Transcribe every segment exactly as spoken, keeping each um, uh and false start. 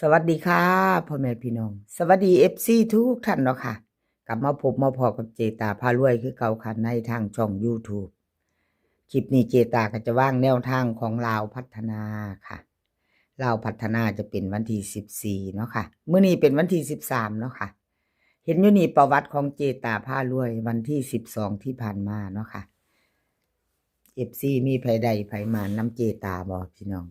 สวัสดีค่ะ พ่อแม่พี่น้อง สวัสดีเอฟซีทุกท่านเนาะค่ะ กลับมาพบมาพ้อกับเจตาพารวยคือเก่าค่ะ ในทางช่องยูทูบ คลิปนี้เจตาก็จะวางแนวทางของลาวพัฒนาค่ะ ลาวพัฒนาจะเป็นวันที่สิบสี่เนาะค่ะ มื้อนี้เป็นวันที่สิบสามเนาะค่ะ เห็นอยู่นี่ประวัติของเจตาพารวยวันที่สิบสองที่ผ่านมาเนาะค่ะ เอฟซีมีไผได้ไผมานำเจตาบ่พี่น้อง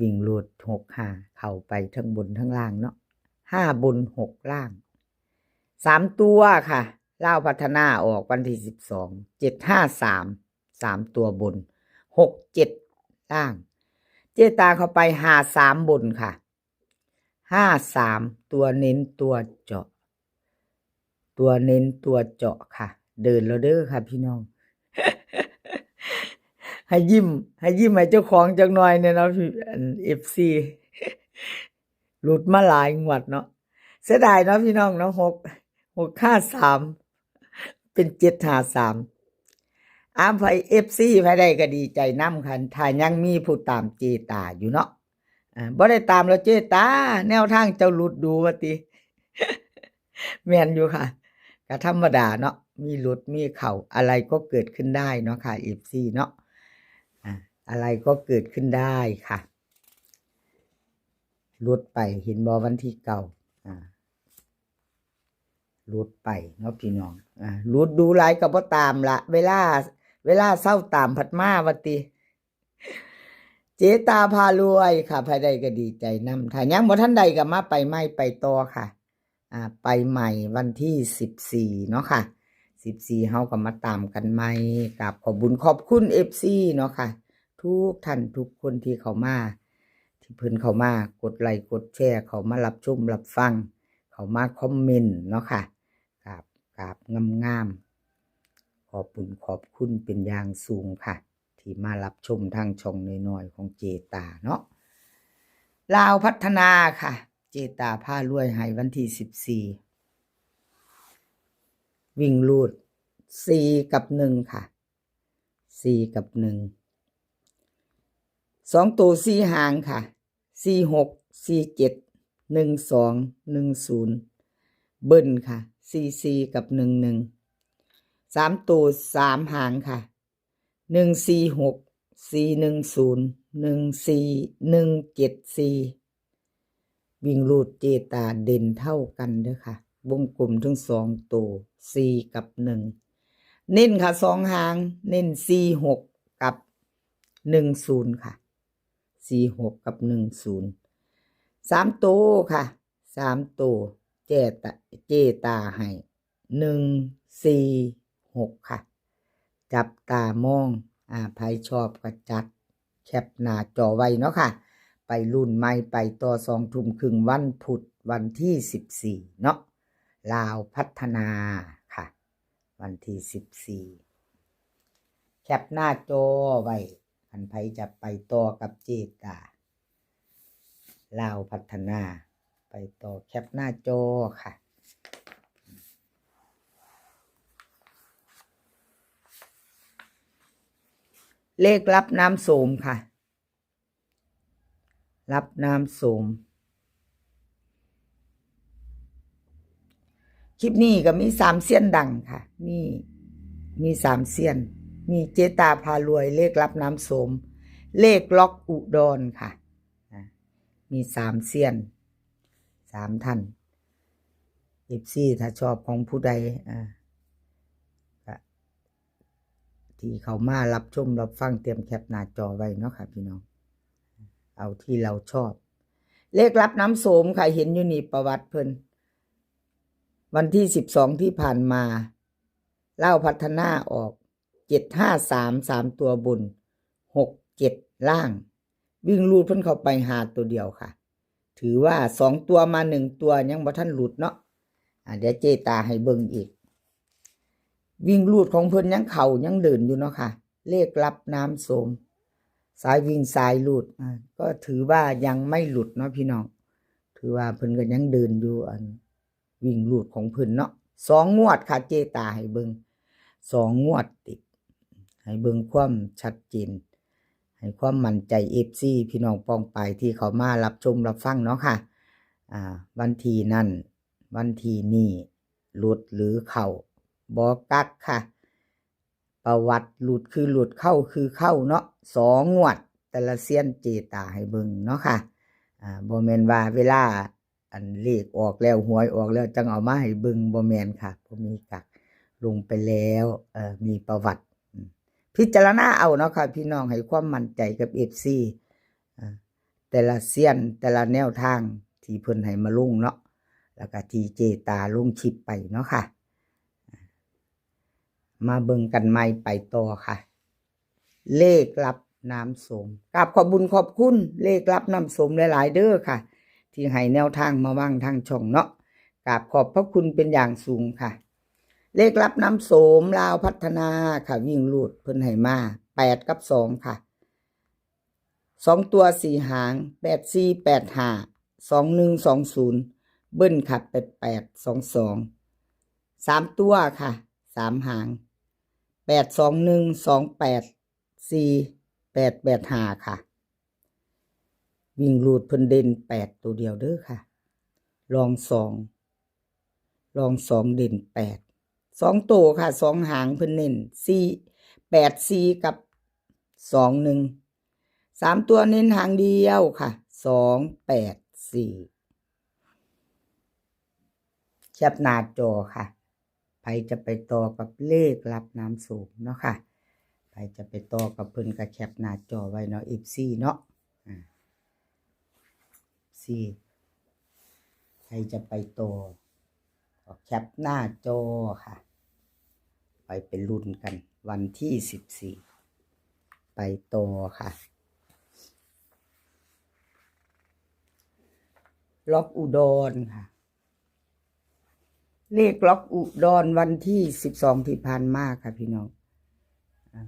วิ่งรูดหกห้า เข้าไปทั้งบนทั้งล่างเนาะ ห้าบนหกล่าง สามตัวค่ะ ลาวพัฒนาออกวันที่สิบสอง เจ็ดห้าสาม สามตัวบน หกเจ็ดล่าง เจตาเข้าไปห้าสามบนค่ะ ห้าสาม ตัวเน้นตัวเจาะ ตัวเน้นตัวเจาะค่ะ เดินแล้วเด้อค่ะพี่น้อง ให้ยิ้ม ให้ยิ้มให้เจ้าของจักหน่อยเนี่ยเนาะพี่ อัน เอฟซี หลุดมาหลายงวดเนาะ เสียดายเนาะพี่น้องเนาะ หก หกห้าสาม เป็นเจ็ดห้าสาม อ้ามไผ เอฟซี ไผได้ก็ดีใจนำค่ะ ถ้ายังมีผู้ตามเจตาอยู่เนาะ อ่า บ่ได้ตามแล้วเจตา แนวทางเจ้าหลุดดูว่าติ แม่นอยู่ค่ะ ก็ธรรมดาเนาะ มีหลุดมีเข้า อะไรก็เกิดขึ้นได้เนาะค่ะ เอฟซี เนาะ อ่า อะไรก็เกิดขึ้นได้ค่ะ หลุดไป เห็นบ่ วันที่เก้า อ่า หลุดไปเนาะพี่น้อง อ่า หลุดดูหลายก็บ่ตามละ เวลา เวลาเซาตามผัดมาว่าติ เจตาพารวยค่ะ ไผได้ก็ดีใจนำ ถ้ายังบ่ทันได้ก็มาไปใหม่ไปต่อค่ะ อ่า ไปใหม่วันที่สิบสี่เนาะค่ะ สิบสี่เฮาก็มาตามกันใหม่ กราบขอบบุญขอบคุณ เอฟซี เนาะค่ะ ทุกท่านทุกคนที่เข้ามา ที่เพิ่นเข้ามากดไลค์กดแชร์ เข้ามารับชมรับฟัง เข้ามาคอมเมนต์เนาะค่ะ กราบ กราบงามๆ ขอบบุญขอบคุณเป็นอย่างสูงค่ะ ที่มารับชมทางช่องน้อยๆ ของเจตาเนาะ ลาวพัฒนาค่ะ เจตาพารวยให้วันที่สิบสี่ วิ่งรูด สี่ กับ หนึ่ง ค่ะ สี่ กับ หนึ่ง สองตัวสี่หางค่ะ สี่ หก สี่ เจ็ด หนึ่ง สอง หนึ่ง ศูนย์ เบิ้ลค่ะ สี่ สี่ กับ หนึ่ง หนึ่ง สาม ตัวสามหางค่ะ หนึ่ง สี่ หก สี่ หนึ่ง ศูนย์ หนึ่ง สี่ หนึ่ง เจ็ด สี่ วิ่งรูดเจตาเด่นเท่ากันเด้อค่ะ วงกลมทั้งสองตัว สี่ กับ หนึ่ง เน้นค่ะ สองหาง เน้น สี่ หก กับ หนึ่ง ศูนย์ ค่ะ สี่ หก กับ หนึ่ง ศูนย์ สาม ตัวค่ะ สาม ตัว เจตา เจตาให้ หนึ่ง สี่ หก ค่ะ จับตามอง อ่า ไผชอบก็จัด แคปหน้าจอไว้เนาะค่ะ ไปลุ้นใหม่ไปต่อ สองทุ่มครึ่งวันพุธวันที่สิบสี่เนาะ ลาวพัฒนาค่ะ วันที่สิบสี่ แคปหน้าจอไว้ คันไผจะไปต่อกับเจตา ลาวพัฒนา ไปต่อแคปหน้าจอค่ะ เลขลับน้ำโสมค่ะ ลับน้ำโสม คลิปนี้ก็มีสามเซียนดังค่ะ มี มีสามเซียน มีเจตาพารวย เลขลับน้ำโสม เลขล็อกอุดรค่ะ อ่ะ มีสามเซียน สามท่าน เอฟซี ถ้าชอบของผู้ใด อ่า ก็ ที่เข้ามารับชมรับฟัง เตรียมแคปหน้าจอไว้เนาะค่ะพี่น้อง เอาที่เราชอบ เลขลับน้ำโสมค่ะ เห็นอยู่นี่ประวัติเพิ่น วันที่สิบสองที่ผ่านมา ลาวพัฒนาออก เจ็ดห้าสาม สามตัวบน หกเจ็ดล่าง วิ่งรูดเพิ่นเข้าไปหาตัวเดียวค่ะ ถือว่าสองตัวมาหนึ่งตัวยังบ่ทันหลุดเนาะ อ่า เดี๋ยวเจตาให้เบิ่งอีก วิ่งรูดของเพิ่นยังเข้ายังเดินอยู่เนาะค่ะ เลขลับน้ำโสม สายวิ่งสายรูด อ่า ก็ถือว่ายังไม่หลุดเนาะพี่น้อง ถือว่าเพิ่นก็ยังเดินอยู่ อันวิ่งรูดของเพิ่นเนาะ สองงวดค่ะ เจตาให้เบิ่ง สองงวดติด ให้เบิ่งความชัดเจน ให้ความมั่นใจ เอฟซี พี่น้องป้องปายที่เข้ามารับชมรับฟังเนาะค่ะ อ่า วันที่นั่น วันที่นี่ หลุดหรือเข้า บ่กักค่ะ ประวัติหลุดคือหลุด เข้าคือเข้าเนาะ สองงวด แต่ละเซียนเจตาให้เบิ่งเนาะค่ะ อ่า บ่แม่นว่าเวลา อันเลขออกแล้ว หวยออกแล้ว จั่งเอามาให้เบิ่ง บ่แม่นค่ะ บ่มีกัก ลงไปแล้ว เอ่อ มีประวัติ อืม พิจารณาเอาเนาะค่ะ พี่น้อง ให้ความมั่นใจกับ เอฟซี อ่า แต่ละเซียน แต่ละแนวทางที่เพิ่นให้มาลงเนาะ แล้วก็ที่เจตาลงคลิปไปเนาะค่ะ มาเบิ่งกันใหม่ ไปต่อค่ะ เลขลับน้ำโสม กราบขอบบุญขอบคุณเลขลับน้ำโสมหลายๆเด้อค่ะ ที่ให้แนวทางมาวางทางช่องเนาะ กราบขอบพระคุณเป็นอย่างสูงค่ะ เลขลับน้ำโสมลาวพัฒนาค่ะ วิ่งรูดเพิ่นให้มา แปดกับสองค่ะ สองตัวสี่หาง แปดสี่ แปดห้า สองหนึ่ง สองศูนย์ เบิ้ลค่ะ แปดแปด สองสอง สามตัวค่ะ สามหาง แปดสองหนึ่ง สองแปด สี่ แปดแปดห้า ค่ะ วิ่งรูดเพิ่นเด่นแปดตัวเดียวเด้อค่ะ รองสอง รองสองเด่นแปด สองตัวค่ะ สองหางเพิ่นเน้น สี่ แปดสี่ กับ สองหนึ่ง สามตัวเน้นหางเดียวค่ะ สองแปดสี่ แคปหน้าจอค่ะ ไผจะไปต่อกับเลขลับน้ำโสมเนาะค่ะ ไผจะไปต่อกับเพิ่นก็แคปหน้าจอไว้เนาะ เอฟซี เนาะ อ่า สี่ ใครจะไปต่อ ก็แคปหน้าจอค่ะ ไปเป็นรุ่นกัน วันที่สิบสี่ ไปต่อค่ะ ล็อกอุดรค่ะ เลขล็อกอุดรวันที่สิบสองที่ผ่านมาค่ะพี่น้อง อ่า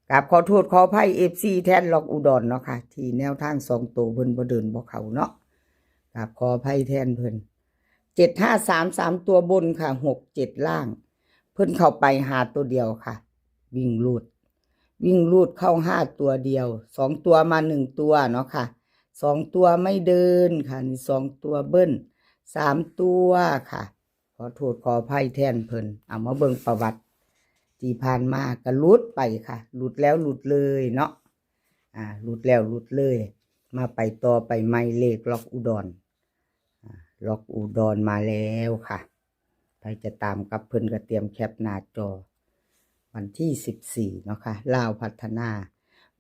กราบขอโทษขออภัย เอฟซี แทนล็อกอุดรเนาะค่ะ ที่แนวทางสองตัวเพิ่นบ่เดินบ่เข้าเนาะ กราบขออภัยแทนเพิ่น เจ็ดห้าสาม สามตัวบนค่ะ หกเจ็ด ล่าง เพิ่นเข้าไปหาตัวเดียวค่ะ วิ่งรูด วิ่งรูดเข้าห้าตัวเดียว สองตัวมาหนึ่งตัวเนาะค่ะ สองตัวไม่เดินค่ะ นี่สองตัวเบิ้ล สามตัวค่ะ ขอโทษขออภัยแทนเพิ่น เอามาเบิ่งประวัติที่ผ่านมาก็หลุดไปค่ะ หลุดแล้วหลุดเลยเนาะ อ่า หลุดแล้วหลุดเลย มาไปต่อไปใหม่ เลขล็อกอุดร อ่า ล็อกอุดรมาแล้วค่ะ ใครจะตามกับเพิ่นก็เตรียมแคปหน้าจอ วันที่สิบสี่เนาะค่ะ ลาวพัฒนา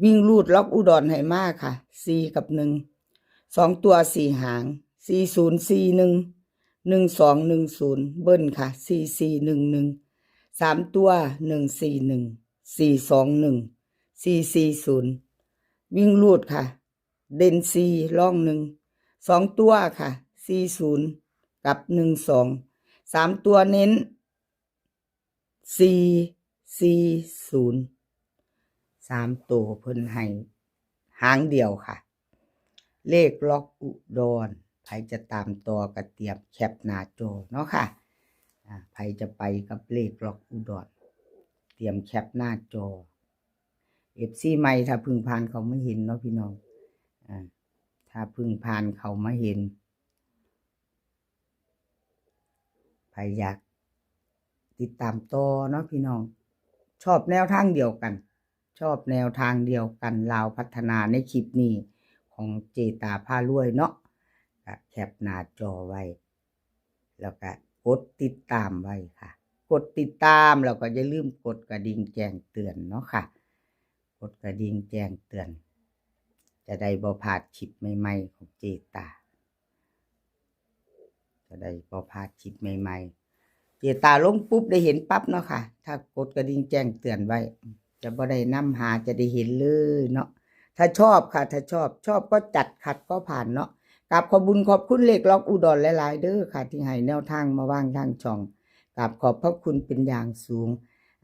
วิ่งรูดล็อกอุดรให้มาค่ะ สี่ กับ หนึ่ง สองตัวสี่หาง สี่ศูนย์สี่หนึ่ง หนึ่งสองหนึ่งศูนย์ เบิ้ลค่ะ สี่สี่หนึ่งหนึ่ง สามตัว หนึ่งสี่หนึ่ง สี่สองหนึ่ง สี่สี่ศูนย์ วิ่งรูดค่ะ เด่นสี่ รองหนึ่ง สองตัวค่ะ สี่ศูนย์ กับ หนึ่งสอง สามตัวเน้น สี่สี่ศูนย์ สามตัวเพิ่นให้หางเดียวค่ะ เลขล็อกอุดร ใครจะตามต่อก็เตรียมแคปหน้าจอเนาะค่ะ อ่า ใครจะไปกับเลขล็อกอุดร เตรียมแคปหน้าจอ เอฟซี ใหม่ถ้าเพิ่งผ่านเข้ามาเห็นเนาะพี่น้อง อ่า ถ้าเพิ่งผ่านเข้ามาเห็น ใครอยากติดตามต่อเนาะพี่น้อง ชอบแนวทางเดียวกัน ชอบแนวทางเดียวกัน ลาวพัฒนาในคลิปนี้ของเจตาพารวยเนาะ ก็แคปหน้าจอไว้ แล้วก็กดติดตามไว้ค่ะ กดติดตามแล้วก็อย่าลืมกดกระดิ่งแจ้งเตือนเนาะค่ะ กดกระดิ่งแจ้งเตือน จะได้บ่พลาดคลิปใหม่ๆของเจตา จะได้บ่พลาดคลิปใหม่ๆ เจตาลงปุ๊บได้เห็นปั๊บเนาะค่ะ ถ้ากดกระดิ่งแจ้งเตือนไว้ จะบ่ได้นำหา จะได้เห็นเลยเนาะ ถ้าชอบค่ะ ถ้าชอบ ชอบก็จัด ขัดก็ผ่านเนาะ กราบขอบบุญขอบคุณเลขล็อกอุดรหลายๆเด้อค่ะ ที่ให้แนวทางมาวางทางช่อง กราบขอบพระคุณเป็นอย่างสูง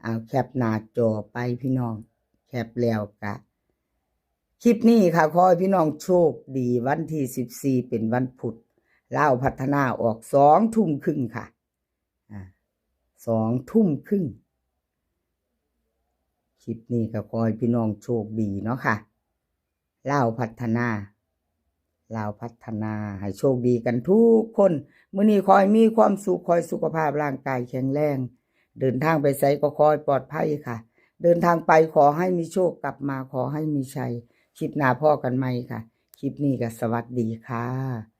เอาแคปหน้าจอไปพี่น้อง แคปแล้วกะ คลิปนี้ค่ะ ขอให้พี่น้องโชคดี วันที่สิบสี่เป็นวันพุธ ลาวพัฒนาออกสองทุ่มครึ่งค่ะ อ่า สองทุ่มครึ่ง คลิปนี้ก็ขอให้พี่น้องโชคดีเนาะค่ะ ลาวพัฒนา ลาวพัฒนา ให้โชคดีกันทุกคน มื้อนี้ขอให้มีความสุข ขอให้สุขภาพร่างกายแข็งแรง เดินทางไปไสก็ขอให้ปลอดภัยค่ะ เดินทางไปขอให้มีโชค กลับมาขอให้มีชัย คลิปหน้าพ้อกันใหม่ค่ะ คลิปนี้ก็สวัสดีค่ะ